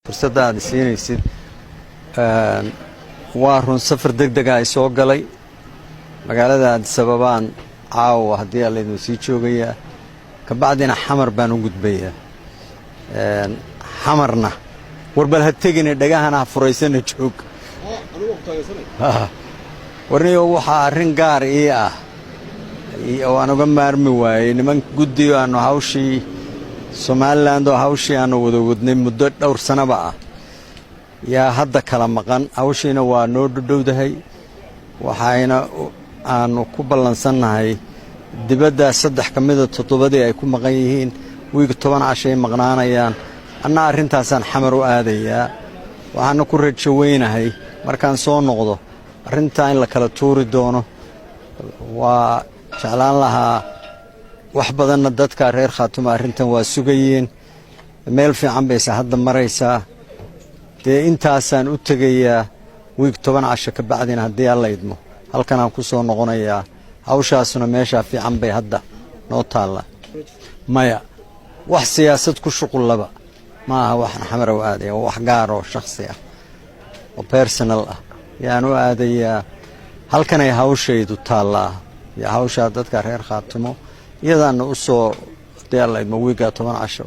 Fursadda aad siinaysid waa run, safar deg dega ay soo galay magaalada Addis Ababaan caawa haddii Alla idin sii joogayaa, kabacdina Xamar baan u gudbayaa. Xamarna warbal ha tegine, dhagahana ha furaysana, joog warniyo. Waxaa arrin gaar ii ah oo aan uga maarmi waayey niman guddiyo aanu hawshii Somaliland oo hawshii aanu wada wadnay muddo dhowr sanaba ah yaa hadda kala maqan. Hawshiina waa noo dhodhowdahay, waxayna aanu ku ballansannahay dibadda saddex ka mida toddobadii ay ku maqan yihiin, wiig 10 cashay maqnaanayaan. Anna arrintaasaan Xamar u aadayaa. Waxaana ku rajo weynahay markaan soo noqdo arrintaa in la kala tuuri doono. Waa jeclaan lahaa wax badanna. Dadka reer Khaatuma arrintan waa sugayeen, meel fiican bayse hadda maraysaa. Dee intaasaan u tegayaa, wiig 10 casho ka bacdina, haddii Alla idmo, halkanaan ku soo noqonayaa. Hawshaasuna meeshaa fiican bay hadda noo taalla. Maya, wax siyaasad ku shuqullaba ma aha. Waxaan Xamara u aadaya waa wax gaar oo shakhsi ah oo personal ah yaan u aadayaa. Halkanay hawshaydu taallaa iyo hawshaa dadka reer Khaatumo iyadaana u soo, haddii Alla idmo, wiiggaa 10 casho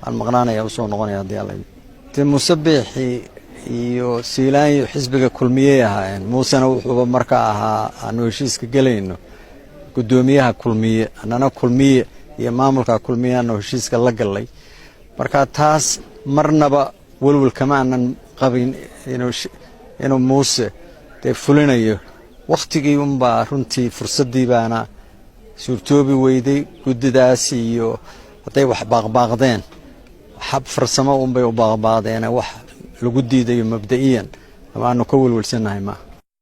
aan maqnaanaya usoo noqonaya, haddii Alla idmo. Dee Muuse Biixi iyo Siilaanyo xisbiga Kulmiyey ahaayeen. Muusena wuxuuba markaa ahaa aanu heshiiska gelayno guddoomiyaha Kulmiye, annana Kulmiye iyo maamulka Kulmiye aanu heshiiska la gallay. Marka taas marnaba welwel kama aanan qabin inuu Muuse dee fulinayo. Wakhtigii unbaa runtii fursaddii baana suurtoobi weyday. Guddidaas iyo hadday wax baaqbaaqdeen, xab farsamo unbay u baaqbaaqdeene, wax lagu diidayo mabda'iyan ama aanu ka welwelsannahay maaha.